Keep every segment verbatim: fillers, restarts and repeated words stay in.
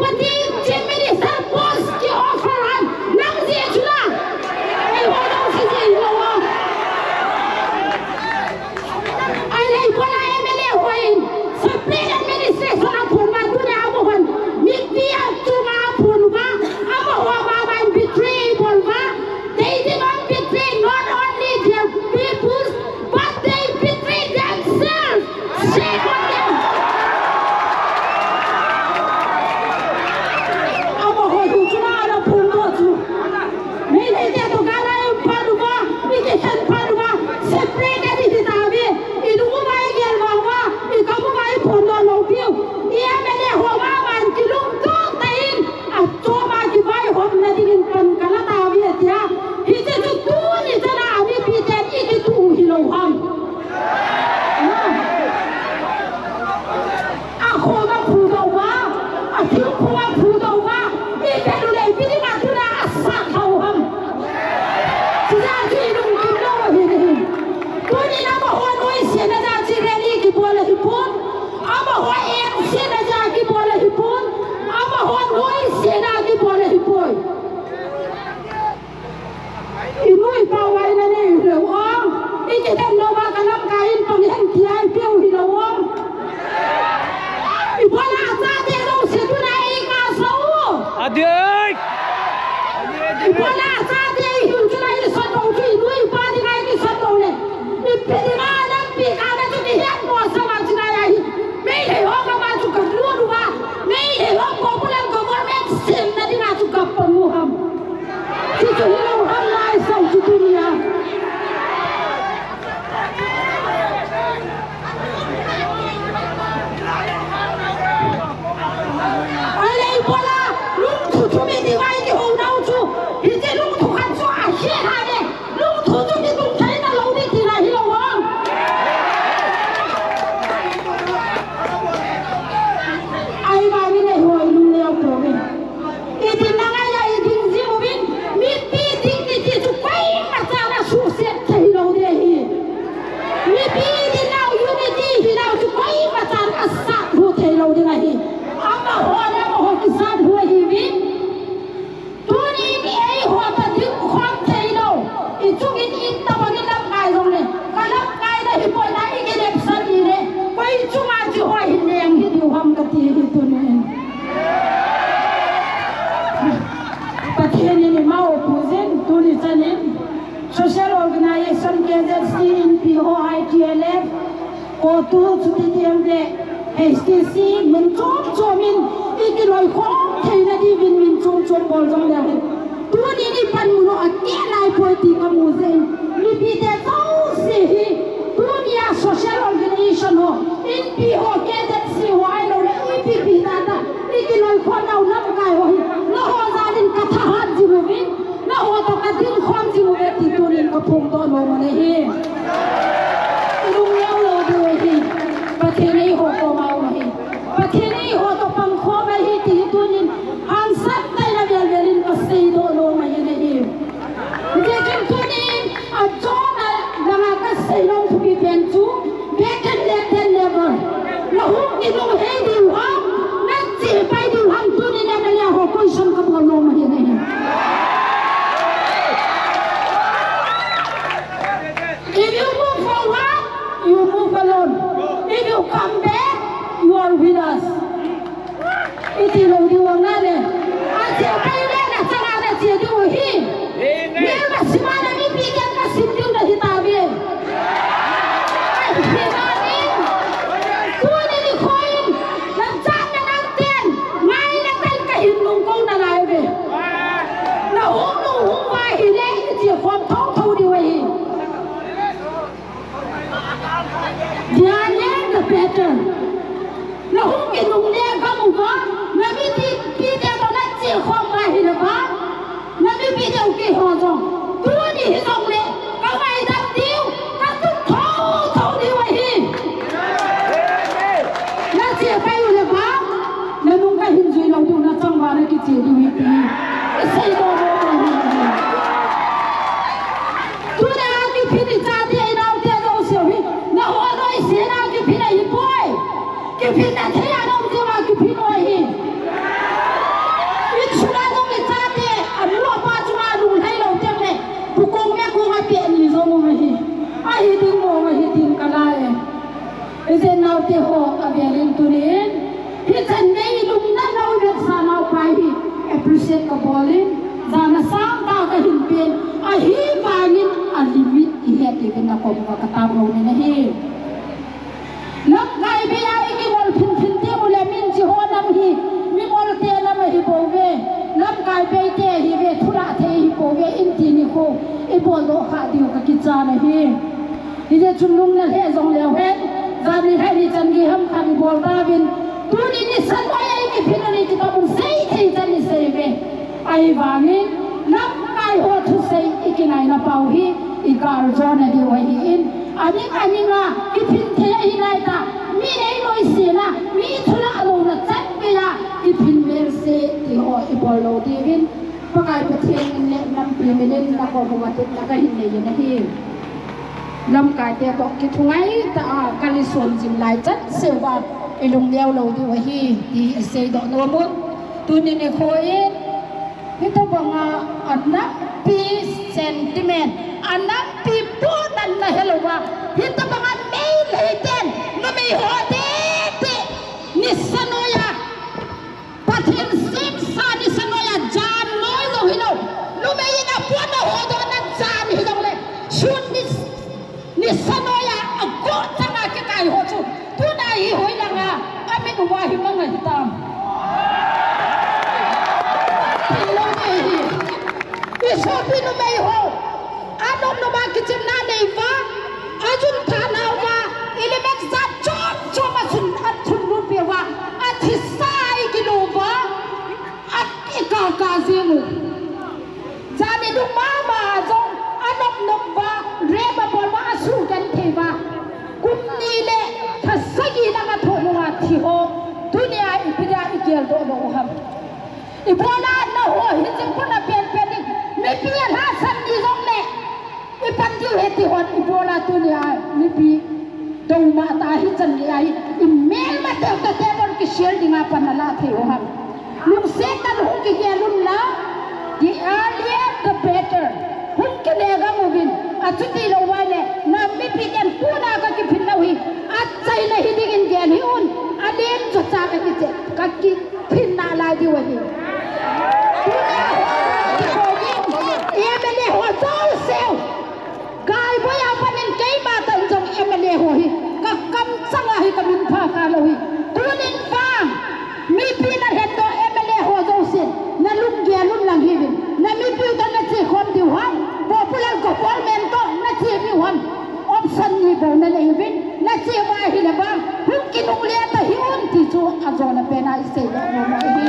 Pathen Chief Minister post ki offer ham, nang jeh chula. Eiho nang jeh hilou ham. Ahile ibola M L A hon separate administration aphon uva, tuna amahon mipi achunga aphon uva, amaho mama in betray abol uva. They did not betray not only their people, but they betray themselves. Shame on them. Amaho hi chuna ana phondoh chu. Meitei te toh gala i phat uva, i kikhen phat uva, separate ani hitauve. I lung uva i gel vang uva, i kam uva i phondoh lou piu. I M L A ho mama in kilungtoh tah in, achom a kivaihomna dingin pan kala tauve tia. Hiche chu tuni chana mipi ten i kituh u hilou ham. Akhom a phudoh uva, athingphung a phudoh uva, i vet uleh ipi dinga tuna asat lhau ham. Chujeh chun i lungkim lou ahi nahi. Tunin amaho noisena jeh a chu rally kibol ahipon, amaho engsetna jeh a kibol ahipon, amaho noisena kibol ahipoi. I nu i pa uva i nanei u hilou ham. I kidem lou uva ka lamkai in pang hen tia i peh u hilou ham. Ibola achate jouse tuna eikasa u. Adih. Ibola achate ihiu chule i sot u chu i nu i pa dinga i kisot u le, ipi dinga lampi kana chu kihet mo sa uva chule ahi. Meitei ho gam a chu kalut uva, Meitei ho popular government semna dinga chu kapang u ham. Chuchu hilou ham lai sau chu tunia. Ahile ibola lungthu thum i ti uva i kihou nau chu, hiche lungthu khat chu ahi hale, lungthu chu kitung thei talou ding tina hilou ham. Ahivangin eiho i lungneo pouve. I dinna ngaiya i ding jing uvin, mipi dignity chu koimachan asuhset thei lou ding ahi. Mipi dinna unity hinau chu koimachan asat lhu thei lou ding ahi. Amaho le amaho kisat lhu ahiuvin. Tunin eiho toh dingkhom thei lou. I chungin in tabang in lamkai jongle, ka lamkai na hipoi na i kidepsan ile, koi chunga chu ho hin leng hi diu ham kati hi tunin. Pathen in ima oppose in, tuni chanin social organization, K Z C, Inpi ho, I T L F, CoTU, chuti teng le H T C, mun chom chom in i kiloikhom theina diuvin mun chom chom bol jong le hin. Tunin i panmun u akeh naipoi ti kamu jeh in. Mipite jouse hi, tunia social organization ho, Inpi ho, K Z C ho, ahilou le E P P tata, i kiloikhom nau lamkai ho hi, nangho jal in ka thahat jing uvin, nangho toh ka dingkhom jing uve ti tunin ka phongdoh nom u ahi. I lungneo lou diu ahi. Pathen eiho koma um ahi. Pathen eiho toh pangkhom ahi ti hi tunin hangsan tah in avel vel in ka seidoh nom u ahi nahi. Hijeh chun tunin achom a langa ka seinom thupi pen chu, better late than never. Na hung kinunghei diu ham, na chepai diu ham, tunin M L A ho question ka bol nom u ahi nahi. If you move forward, you move alone. If you come back, you are with us. Iti lou diu vang nale. Ache pai le nachanga nache diu ahi. Melma simna mipi keng kasim diu nahi tauve. Ahi vangin, tuni nikho in, nachan na nangten, ngaina tah in kahin nungkou nalai uve. Nahung nung hung uva ahile, iche khom thotho diu ahi. The earlier the better. Nahung kinungle gam uva, namipite toh nache khom uva ahile ba, namipite u keiho jong. Tuni hijongle, kangaidam diu, katup thotho diu ahi. Nache pai ule ba, nanung kahin jui lou diu, nachang uva nakiche diu ahi ti. Isei lou lou ahi. Tuna kiphin i chate i naote jouse u hi, nangho noisena kiphin ahipoi. Kiphinna thei a naum teng a kiphin u ahi. Hiding mo, hiding kalai. Ijeh naote ho avel in tunin, hichan gei lungna nau vetsah nau pa hi appreciate kabol in, jana sangtah kahin pen, ahivangin a limit ihet diuvin nakom uva katao nom in ahi. Lamkai bei a ikingol phinphin teng uleh min chi ho lam hi, mingol te lam ahi bouve, lamkai bei te ahiuve, thulah thei ahi bouve, inti nikho ibol doh kha diu kakichat ahi. Hijeh chun lungna lheh jong leu hen, jani lheh ni chan gei ham khat ibol tauvin, tuni nisan noiya ikiphin u ni ti toh bou sei thei chan isei uve. Ahivangin, lamkai ho thusei ikingaina pau hi, igal jona diu ahin, aning aning a, kiphin thei ahi laitah, mi nei noise na, mi thulah louna chan geiya, kiphin melse ti ho ibol lou diuvin, Pakai Pathen in le nampi min in nakom uva tepna kahin nei in ahi. Lamkai te toh kithungai tah a, kali som jing lai chan seuva, ilung neo lou diu ahi, ti isei doh nom un. Tuni nikho in, hitobanga, anampi sentiment, anampi ponanna helouva, hitobanga Meitei ten, numei ho tete, nisa noiya, Pathen semsa nisa noiya, jan noi jong hilou, numei in aponna hodohna jan hijongle, sun ni, nisa noiya, ago changa kikai ho chu, tuna hi hoilanga, amit uva hi mang ahitam. Thilou nei hi. Isopi numei ho, anom noma kichemna neiuva, ajun thanauva, element jat chom chom asun, athunlut peh uva, athisa ikilouva, a ikaka jing u. Jani dung mama jong, anom nom uva, rape abol uva, asugenthei uva, kum ni le lha sagi lang athoh louva thi ho, tunia ipi dia igeldoh lou u ham. Ibola naho hicheng khun a penpen ding, mipi alhahsam ni jongle, ipan diu ahi ti hon, ibola tunia mipi douma tah hichan geiya hi, imelma teu tah teu bon kishare dinga pan nalah thei u ham. Lungset tah in hung kigel unla, the earlier the better. Hung kile gam uvin, achuti lou uva le, nam mipi ten tuna kakiphin nau hi, achaina hiding in gel hih un, alen chocha kakiche, kakiphin nalai diu ahi. Tunia ho, M L A ho jouse u, Gaiboi a panin keima tah in jong M L A ho hi, kakamchanga hi kaminpha khalou hi. Tunin vang, mipi nalhendoh M L A ho jousen, nalunggel un lang hiuvin, namipiu toh nache khom diu ham, popular government toh nache diu ham, option ni bou nanei uvin, nache uva ahile vang, hung kinungle tahih un ti chu ajona pena isei doh nom u ahi.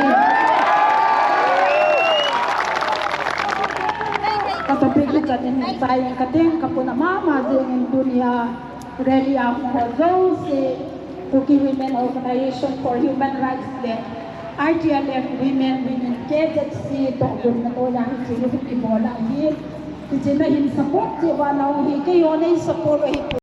Ka topic hichan in chai in kateng, kapuna mama jeng in tunia rally a hung ho jouse, Kuki Women Organization for Human Rights le I T L F Women Wing in K Z C toh gumna noiya hiche hi hung kibol ahi. Hiche nahin support cheh uva nahung hi, keiho nahin support u ahi.